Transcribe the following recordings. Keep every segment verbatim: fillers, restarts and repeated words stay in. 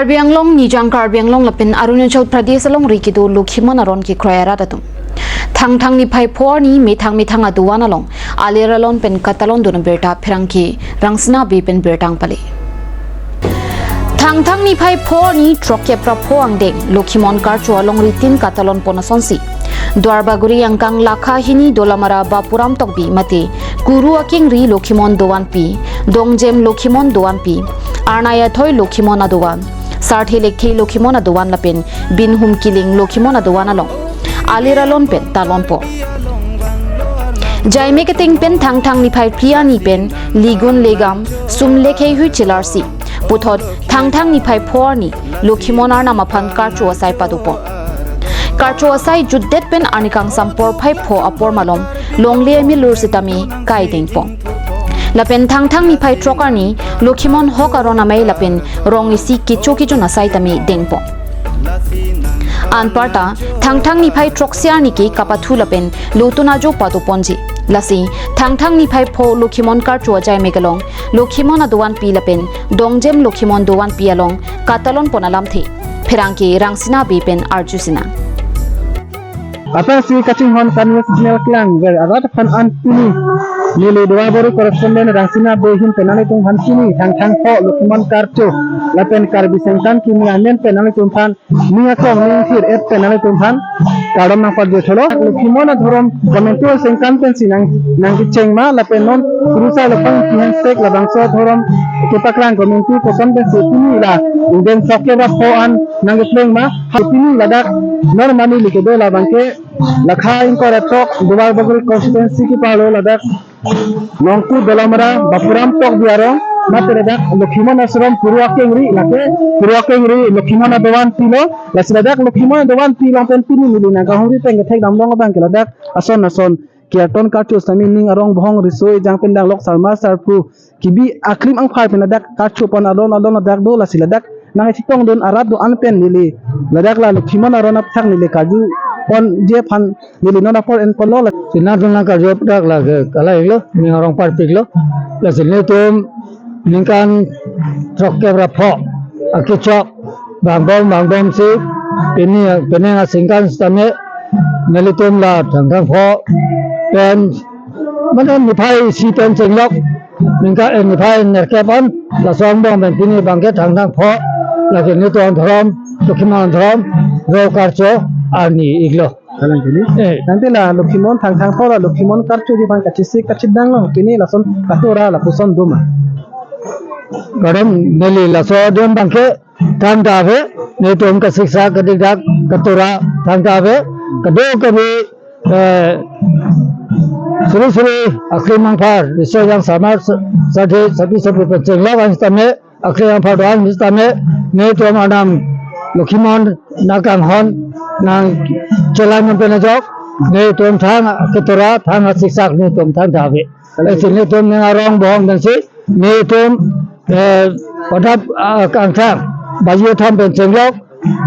Karbi Anglong, Nijang Karbi Anglong lapen Arunachal Pradesh alongri kedo Lokhimon aron kekroi arat atum Thangthang niphai pho arni methang methang adovan along alir alon pen katalon dun abirta pherangke Rangsina Bey pen birta nangpale. Thangthang niphai pho arni throkkep ra pho angdeng Lokhimon karcho alongri tin katalon pon asonsi Duarbagori angkang lakha hini Dolamara Bapuram Tokbi mate Kuru akengri Lokhimon dovanpi, Dongjem Lokhimon dovanpi, Arnai athoi Lokhimon adovan, Sarthe Lekthe Lokhimon adovan lapen Binhum Killing Lokhimon adovan along alir alon pen talon pon. Jaime keteng pen Thangthang niphai phli arni pen Ligun Legam Sum Lekhei hui chelarsi puthot Thangthang niphai pho arni Lokhimon arnam aphan karcho asai pado pon. Karcho asai jutdet pen arni kangsam porphai pho apor malom longle amilur sitame kai deng pon. Lapen Thangthang niphai throk arni Lokhimon hok aron amei lapen rong isi kecho kejun asai tame deng pon. Anparta Thangthang niphai throksi arni ke kapathu lapen lotun ajo pado ponji. Lasi Thangthang niphai pho Lokhimon karcho ajaime kelong Lokhimon adovanpi lapen Dongjem Lokhimon dovanpi along katalon pon alamthe pherangke Rangsina Bey pen arju sinang. Aphrangsi kachinghon Karbi News Channel kelang ver arat aphan an pini neli Duarbagori correspondent Rangsina Bey ahin pen nanglitum aphan pini Thangthang pho Lokhimon karcho lapen Karbi Sengkan kimi amen pen nanglitum aphan ning akong ning thir et pen nanglitum aphan kardom nangpajirthulo. Lokhimon adhorom komantu sengkan pensi nang nangkecheng ma lapen non kurusai lapang kihan sek labangso adhorom kepakrang komantu koson pensi pini la ingdeng throkkep ra pho an nangkepleng ma. Ha pini ladak non mani likedo labangke lakha ingkoi ra throk Duarbagori constituency kepalo ladak Nongku Dolamara Bapuram Tokbi arong mate ladak Lokhimon ashram Kuru akengri lake Kuru akengri Lokhimon adovanpi lo. Lasi ladak Lokhimon adovanpi along pen pini neli nangkahumri pen kethek damlong abangke ladak ason ason kirtan karcho sitame ning arong bohong riso ejang pen danglok sarma sarpo kebi akrim angphar pen ladak karcho pon alon alon ladak do. Lasi ladak nangchetong dun arat do-an pen neli ladak la Lokhimon aron aphuthak neli karju ponji aphan neli non apor en ponlo. Lasi nangtum nangkarju aphuthak lake kalang-iklo, ning arong parpiklo. Lasi nelitum ningkan throkkep ra pho akechok vangbom vangbomsi pini penang asengkan sitame nelitum la Thangthang pho pen mane niphai isi pen chenglok ningkan, eh, niphai nerkep an laso angbong pen pini abangke Thangthang pho lake nelitum adhorom Lokhimon adhorom ro karcho arni-iklo. Kalang kini. Eh. Tangte la Lokhimon Thangthang pho la Lokhimon karchoji aphan kachesik kachedang lo pini lason katora lapuson doma. Kardom, neli laso adon abangke thangta ave, nelitum kasiksak kadikdak katora thangta ave, kadokave, eh, suri suri akrim angphar riso ejang sarma sa- sarthe sarpi sarpo pen chenglok an sitame akrim angphar do-an sitame nelitum arnam Lokhimon nangkanghon nangchelai non pen ajok nelitum thang katora thang asiksak nelitum thangta ave. Lasi nelitum ning arong bohong pensi nelitum, eh, pada, ah, kangthang baji atham pen chenglok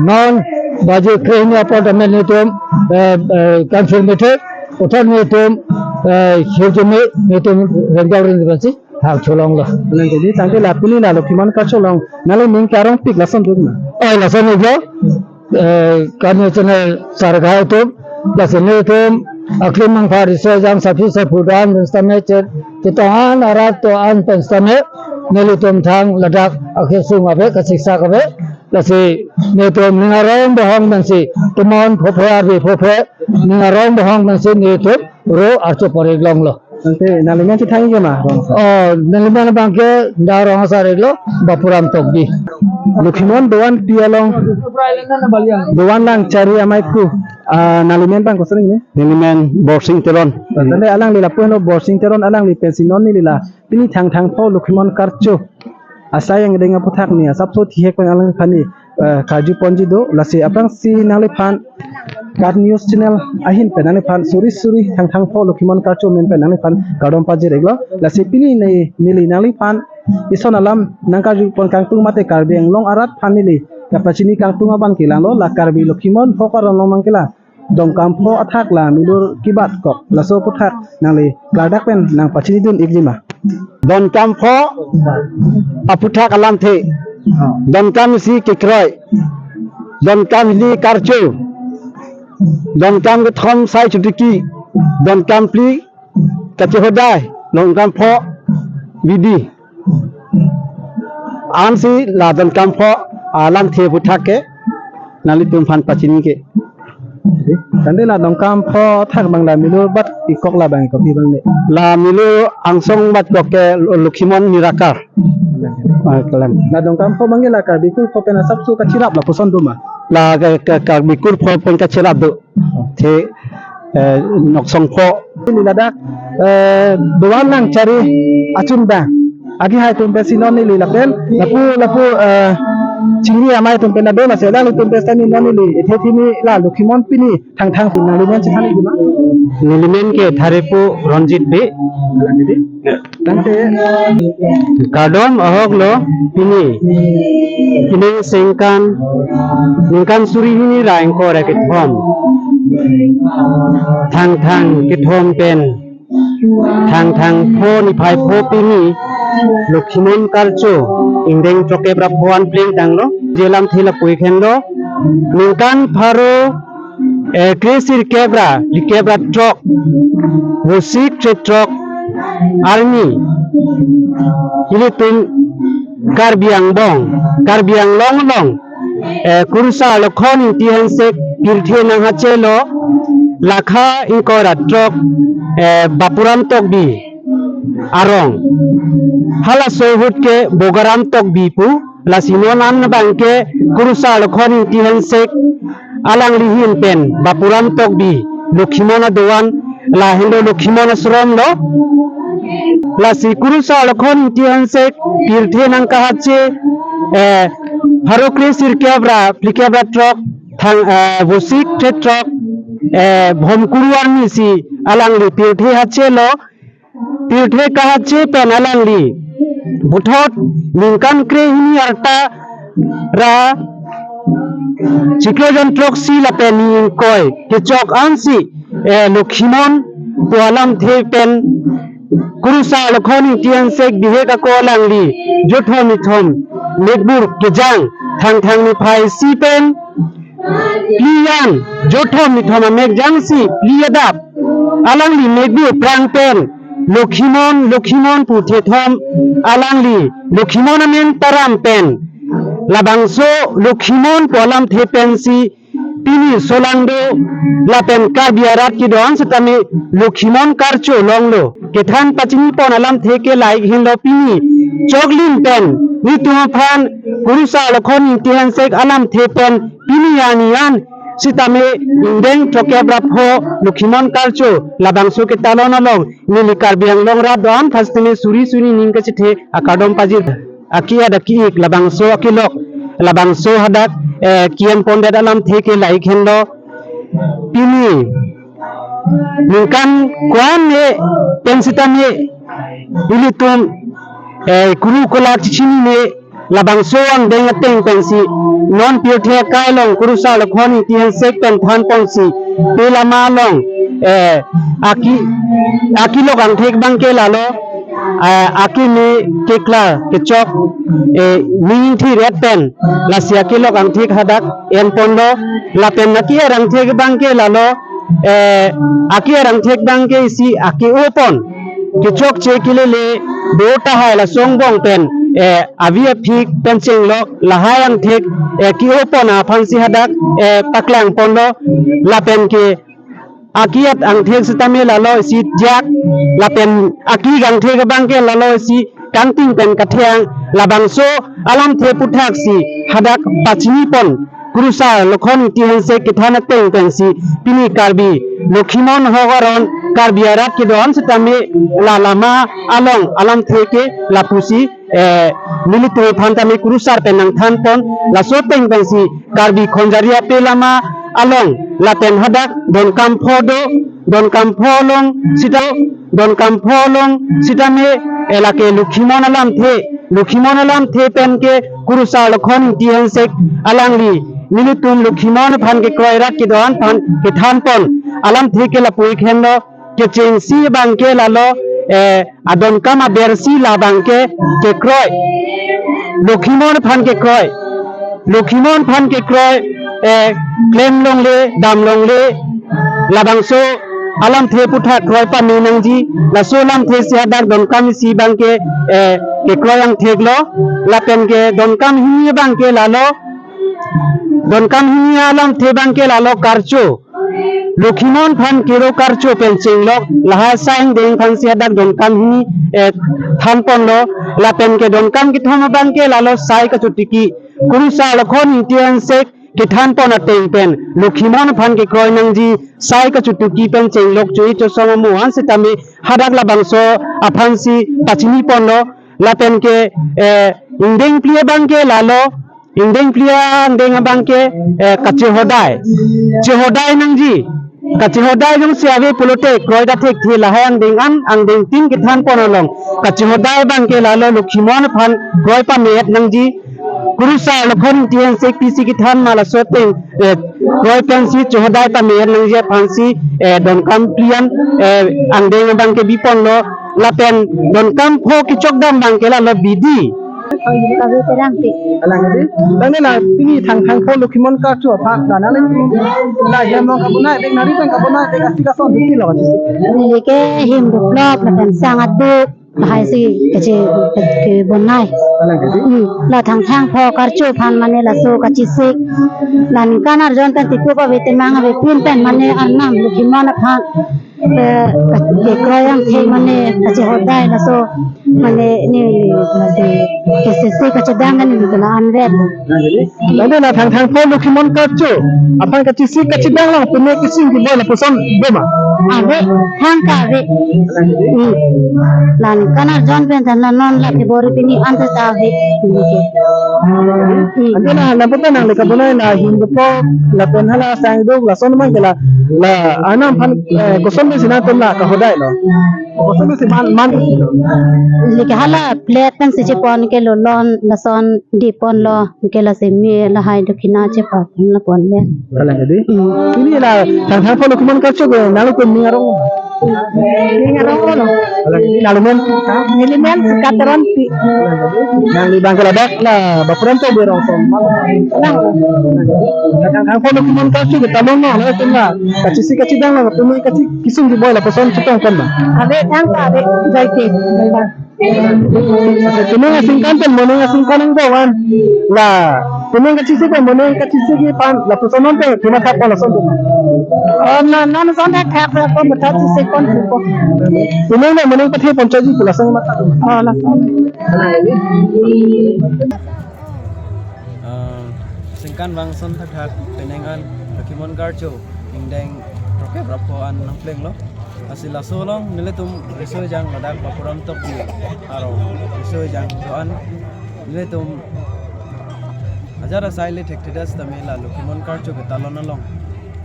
non baji krehini apor tame nelitum, eh, eh, kanfil methek puthot nelitum, eh, hirjume nelitum rengdok ring pensi hak cholonglo. Kalang kini. Tangte la pini la Lokhimon karcho along nangli ning karongpik lason dun ma? Oi, lason-iklo. Eh, Karbi News Channel sarkha atum, lasi nelitum akrim angphar riso ejang sarpi sarpo do-an pen sitame chet chetong an arat do-an pen sitame nelitum thang ladak akesung ave kasiksak ave. Lasi nelitum ning arong bohong pensi tomon phophe arve phophe ning arong bohong pensi nelitum ro archo pon-ik longlo. Tangte nangli men chethang-ikji ma? Oh, neli men abangke da Rong Asar-iklo, Bapuram Tokbi. Lokhimon dovanpi along dovan lang chari amei pu. Ah, nangli men abang koson ni? Neli men Borsing Teron. Tangte alangli lapu henlo Borsing Teron, alangli pensi non neli la pini Thangthang pho Lokhimon karcho asai angdeng aphuthak ni asapso thihek pen alangliphan ni, eh, karju ponji do. Lasi aphrangsi nangliphan Karbi News Channel ahin pen nangliphan suri suri Thangthang pho Lokhimon karcho amen pen nangliphan kardom pajir-iklo. Lasi pini ne neli nangliphan ison alam nangkarju pon kangtung mate Karbi Anglong arat aphan neli kapachini kangtung abangke langlo, la Karbi Lokhimon hok aron along abangke la Dongkampho athak la milur kebat kok, laso aphuthak nangli klardak pen nangpachini dun-ikji ma? Dongkampho aphuthak alamthe Donkam isi kekroi. Donkam hini karcho. Donkam kethom sai chotiki. Donkam phli kachehodai. Donkam pho bidi. Ansi la donkam pho alamthe aphuthak ke nanglitum aphan pachini ke. Tangte la donkam pho thak abang la milo bat ikok la abang ikok abang le. La milo angsong bat kok ke Lokhimon Nirakar. Ah, kelang. La donkam pho abang ke la Karbi Kurpho pen asapso kachirap lapuson do ma? La ke, ke, Karbi Kurpho pen kachirap do. The, eh, nok songpho. Neli ladak, eh, doan nangchari achun abang. Akehai atum pensi non neli lapen lapu, lapu, eh, chingri amei atum pen ado, lasi alanglitum pen sitame non neli ethe thini la Lokhimon pini thangthang si nanglimen chethan-ik ma? Nelimen ke Tharepo Ronjit Bey. Tangte kardom ahok lo pini. Pini ningkan, ningkan suri hini ra ingkoi ra kethom. Thangthang kethom pen thangthang pho niphai pho pini Lokhimon karcho ingdeng throkep ra pho an plengtanglo. Je alamthe lapu-ik henlo. Ningkan pharo, eh, kre sirkep ra phlikep ra throk, Vosik thre throk arni ilitum Karbi angbong, Karbi Anglong along, eh, Kurusar Lokhon Ingti Hensek pirthe nanghachelo, lakha ingkoi ra throk, eh, Bapuram Tokbi arong. Halaso ahut ke Bogaram Tokbi pu, lasi non an abang ke Kurusar Lokhon Ingti Hensek alangli ahin pen Bapuram Tokbi Lokhimon adoan, lahenlo Lokhimon asrom lo. Lasi Kurusar Lokhon Ingti Hensek pirthe nangkahache, eh, pharo kre sirkep ra phlikep ra throk thang, eh, Vosik thre throk, eh, Bhomkuru arni si alangli pirthe hachelo. Pirthe kahache pen alangli puthot ningkan kre hini arta ra chiklo jon throksi lapen ni ingkoi kechok ansi, eh, Lokhimon pu alamthe pen Kurusar Lokhon Ingti Hensek bihek ako alangli jothom ithom mekbur kejang thangthang niphai isi pen phli an jothom ithom amekjang si phli adap alangli mekbur prang pen Lokhimon, Lokhimon pu thethom alangli Lokhimon amen taram pen labangso Lokhimon pu alamthe pensi pini solangdo lapen Karbi arat kedo-an sitame Lokhimon karcho longlo. Kethan pachinipon alamthe ke la-ik henlo pini choklim pen nelitum aphan Kurusar Lokhon Ingti Hensek alamthe pen pini arni an sitame ingdeng throkep ra pho Lokhimon karcho labangso ketalon along neli Karbi Anglong arat do-an aphan sitame suri suri ning kachethe akardom pajir. Aki-at aki-ik labangso akelok labangso hadak, eh, ki-en pondet alamthe ke la-ik henlo. Pini ningkan ko-an ne pen sitame ilitum, eh, kuru kolak chichinine labangso angdeng ateng pensi non pirthe akai along Kurusar Lokhon Ingti Hensek pen thanponsi pe lama along, eh, aki, akilok angthek abang ke lalo, eh, akimi keklar kechok, eh, ning ingthi ret pen lasi akilok angthek hadak enponlo lapen aki-er angthek abang ke lalo, eh, aki-er angthek abang ke isi ake-opon kechokche kelele do tahai laso angbong pen, eh, avi aphik pen chenglok lahai angthek, eh, ke-opon aphansi hadak, eh, paklangponlo lapen ke aki-at angthek sitame lalo isi diak lapen aki-ik angthek abang ke lalo isi kangting pen katheng labangso alamthe aphuthaksi hadak pachinipon Kurusar Lokhon Ingti Hensek kethan ateng pensi pini Karbi Lokhimon ahok aron Karbi arat kedo-an sitame la lama along alamthe ke lapusi, eh, nelitum aphan tame Kurusar pen nangthanpon laso ateng pensi Karbi Khonjari ape lama along lapen hadak Donkam pho do, Donkam pho along sita, Donkam pho along sitame, eh, lake Lokhimon alamthe, Lokhimon alamthe pen ke Kurusar Lokhon Ingti Hensek alangli nelitum Lokhimon aphan kekroi rat kedo-an aphan kethanpon alamthe ke lapu-ik henlo. Kechengsi abang ke lalo, eh, adonkam abersi labang ke kekroi. Lokhimon aphan kekroi, Lokhimon aphan kekroi, eh, klem longle, dam longle, labangso alamthe aputhak kroi pame nangji. Laso alamthe si hadak donkam isi abangke, eh, kekroi angthek lo, lapen ke donkam hini abangke lalo, donkam hini alamthe abangke lalo karcho. Lokhimon aphan kero karcho pen chenglok, lahai asai angdeng aphan si hadak donkam hini, eh, thanponlo, lapen ke donkam kethom abangke lalo sai kachotiki. Kurusar Lokhon Ingti Hensek kethanpon ateng pen Lokhimon aphan kekroi nangji, sai kachotiki pen chenglok, cho-i chosong amo an setame hadak labangso aphan si pachiniponlo, lapen ke, eh, ingdeng phli abangke lalo, ingdeng phli angdeng abangke, eh, kachehodai. Chehodai nangji. Kachehodai jongsi ave pulote kroi ta thekthe, lahai angdeng an, angdeng tin kethanpon along kachehodai abangke lalo Lokhimon aphan kroi pame-et nangji. Kurusar Lokhon Ingti Hensek pisi kethan ma laso ateng, eh, kroi pensi chehodai pame-et nangji aphansi, eh, donkam phli an, eh, angdeng abangke biponlo, lapen donkam pho kechokdam abangke lalo bidi. Kave Terangpi. Alang di. Tangte la pini Thangthang pho Lokhimon karcho aphan la nang la hem long kabonai, dek nari pen kabonai, dek asik ason duti lo kachisi. Neli ke hem duklop lapen sang aduk lahai si kachi kebonai. Alang di. Hmm. La Thangthang pho karcho aphan mane laso kachesik. La ningkan arjon pen tikup ave, temang avepin pen mane arnam Lokhimon aphan, eh, kekroi angthek mane kachehodai laso mane ne, ne, mane kesese kachedang kan ne la anvet. Tangte la Thangthang pho Lokhimon karcho aphan kachesik kachedang along pine kesung keboi lapuson do ma? Ave, thangta ave. Hmm. La ningkan arjon pen than la non la kebor pini anta ta ave. Hmm. Ante la hala pota nangli kabonai la hem duklop lapen hala sang aduk lason abangke la, la arnam aphan, eh, koson pensi nangtum la kahodai lo? Koson pensi man, man lo? Lake hala plate pensi chepon ke lolon lason diponlo, ke la semi lahai dokhina chepa pon la ponle. Alang di. Hmm. Pini la Thangthang pho Lokhimon karcho ke nangtum ning arong? Ning arong lo. Alang di, nangli men? Ha? Neli men Sika Terangpi. Nangli abangke ladak la Baphuram Tokbi arong ason ma? Alang. La Thangthang pho Lokhimon karcho ke talon lo, latum la kachesik kachedang along pine kachi kesung keboi lapuson chetongpon ma? Ave, thangta ave, jai ke, jai ba. Pining aningkan pen moning aningkan nangdo an. La pining kachesik pen moning kachesik aphan lapuson non pen kemathapon lason do ma? Oh, non, non son thakthak ko matha chesik pon ko. Pining na moning pathe pon choji pu lason matha. Oh, lason. Ah, aningkan vang son thakthak penang an Lokhimon karcho ingdeng throkkep ra pho an nangplenglo. Lasi laso along nelitum riso ejang ladak Baphuram Tokbi arong riso ejang do-an nelitum ajat asai le thekthedet setame la Lokhimon karcho ketalon along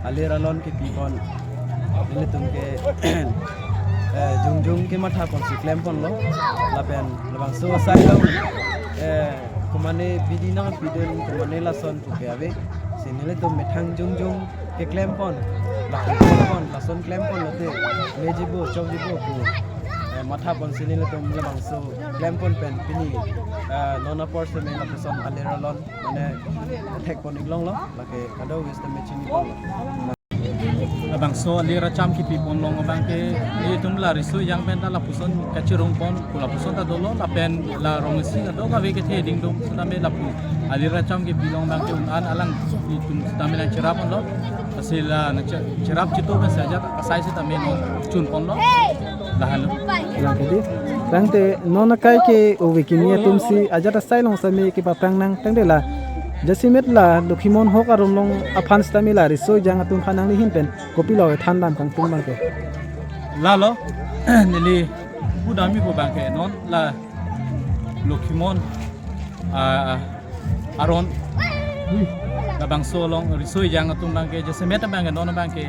alir alon kepipon nelitum ke, eh, jongjong kemathapon si klemponlo. Lapen labangso asai along, eh, komane bidi nangpidun, komane lason puke ave. Si nelitum methang jongjong keklempon, lason klempon, lason klempon lote mejibo chokjibo pu, eh, mathapon si nelitum labangso klempon pen pini, eh, non apor setame lapuson alir alon mane thekpon iklonglo, lake kado wis tame chiniponlo. Labangso alir acham kepipon along abangke, itum la riso ejang pen ta lapuson kachirongpon, pu lapuson ta dolo, lapen la rong isi kadokave kethe dingdung setame lapu alir acham kepi along abangke un-an alang itum setame nangcherapponlo. Lasi la nangche-, cherap chito pen si ajat asai setame nangchunponlo. Lahelo. Alang di. Tangte non akai ke ove kimi atum si ajat asai along setame kepaprang nang tangte la jasemet la Lokhimon hok aron along aphan setame la riso ejang atum aphan nangli ahin pen kopilo thandam kangtung abangke? Lalo, neli pudamji pu abangke non la Lokhimon, ah, aron labangso along riso ejang atum abangke jasemet abangke non abangke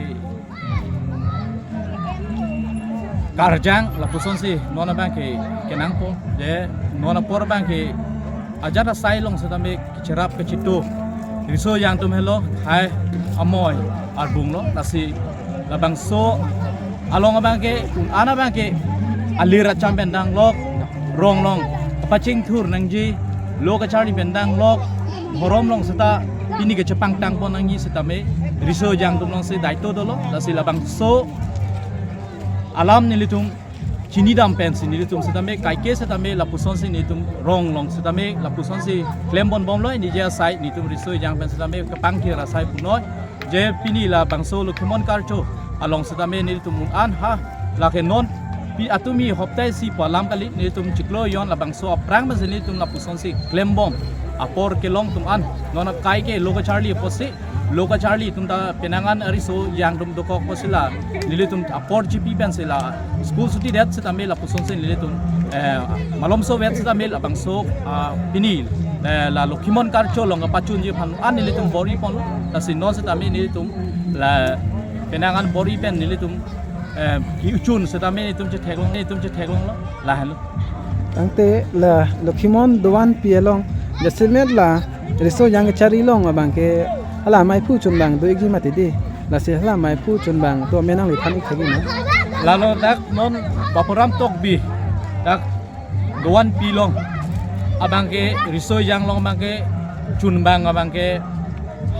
karjang lapuson si non abangke kenangpo, je non apor abangke ajat asai along setame cherap kachito riso ejang atum helo hai amoi arbung lo. Lasi labangso along abangke un-an abangke alir acham pen danglok, rong along kapachingthur nangji, Lo kacharli pen danglok, dhorom along seta pini kechepangtang pon nangji setame riso ejang atum alongsi daito dolo, lasi labangso alam nelitum chinidam pensi nelitum setame kaike setame lapusonsi nelitum rong along setame lapusonsi klem ponbomlo, neli asai nelitum riso ejang pen setame kepangthir asai punoi. Je pini labangso Lokhimon Karcho along setame nelitum un-an ha, lake non pi atumi hoptai isi pu alam kali, nelitum chiklo jon labangso aphrang pensi nelitum lapusonsi klembom apor kelong atum an, non kaike lo kacharli apotsi, lo kacharli atum ta penang an ariso ejang atum dokok apotsi la nelitum apor chipi pensi la school suti det setame lapusonsi nelitum, eh, malomso vet setame labangso, ah, pini, eh, la Lokhimon Karcho along kapachunji aphan an nelitum bor-i ponlo, lasi non setame nelitum la penang an bor-i pen nelitum, eh, ki-uchun setame nelitum chetheklong, nelitum chetheklonglo, lahenlo. Tangte la Lokhimon dovan pi along jasemet la riso ejang kacharli along abangke hala maiphu chunbang do-ikji mati di. Lasi hala maiphu chunbang do amen nangli than-ik thekji ma? Lalo dak non Bapuram Tokbi dak dovan pi along abangke riso ejang along abangke chunbang abangke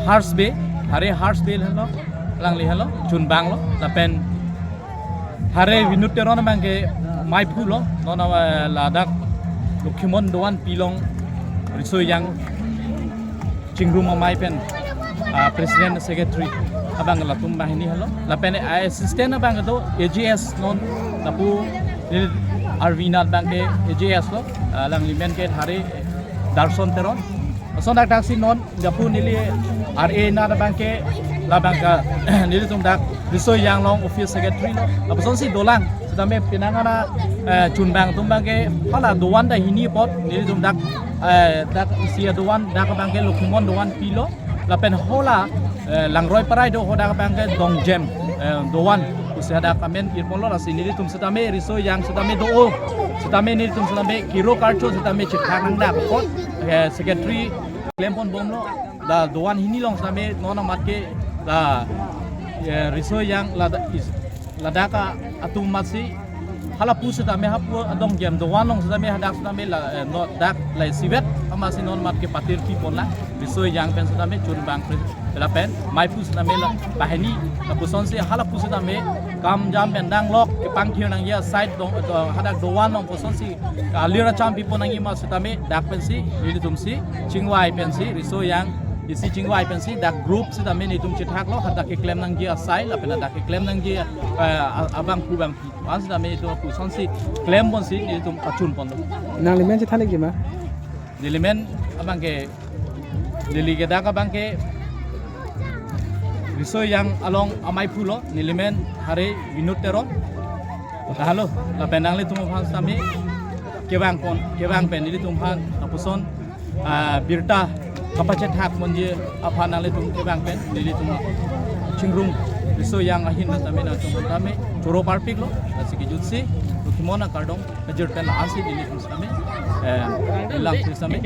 Harsh Bey, Hare Harsh Bey helo, alangli helo chunbanglo, lapen Hare Vinod Teron abangke maiphulo, non, eh, ladak Lokhimon dovan pi along riso ejang chingrum amei pen, ah, president secretary abang latum banghini helo. Lapen, ah, assistant abang do A G S non lapu neli arvi anat abangke A G S lo, ah, alangli amen ke Hare Darson Teron. Lason dak daksi non lapu neli R A anat abangke labangke nelitum dak riso ejang along office secretary lo. Lapusonsi dolang setame penang an, eh, chunbang atum abangke hala dovan ta hini apot nelitum dak, eh, dak isi adovan dak abangke Lokhimon dovan pilo. Lapen hala, eh, Langroi Parai do hadak abangke Dongjem, eh, dovan pusi hadak amen kirponlo, lasi nelitum setame riso ejang setame do-o setame nelitum setame kiro karcho setame chethak nangdak apot, eh, secretary klem ponbomlo. La dovan hini along setame non amat ke la, eh, riso ejang la da-, is-, ladak atum amatsi halapu setame hapu adongjem dovan along setame hadak setame la, eh, no dak la isivet amatsi non amat ke patir pi ponlang riso ejang pen setame chunbang pre-, lapen maiphu setame la banghini lapusonsi halapu setame kam jam pen danglok kepangthir nangji asai dong, do-, hadak dovan along pusonsi alir acham pi pon nangji ma setame dak pensi nelitumsi chingvai pensi riso ejang isi chingvai pensi dak group setame nelitum chethaklo, hadak keklem nangji asai lapen hadak keklem nangji, eh, a-, abangphu bangphi an setame nelitum pusonsi klem ponsi nelitum kachun ponlo. Nangli amen chethan-ikji ma? Neli amen abangke, neli ke dak abangke riso ejang along amaiphulo, neli amen Hare Vinod Teron. Halo, lapen nanglitum aphan setame kevang pon, kevang pen nelitum aphan lapuson, ah, birta kapachethak ponji aphan nanglitum kevang pen nelitum chingrum riso ejang ahin setame nangtum setame choro parpiklo, lasi kejutsi Lokhimon akardom kejut pen la-ansi nelitum setame, eh, ilang setame.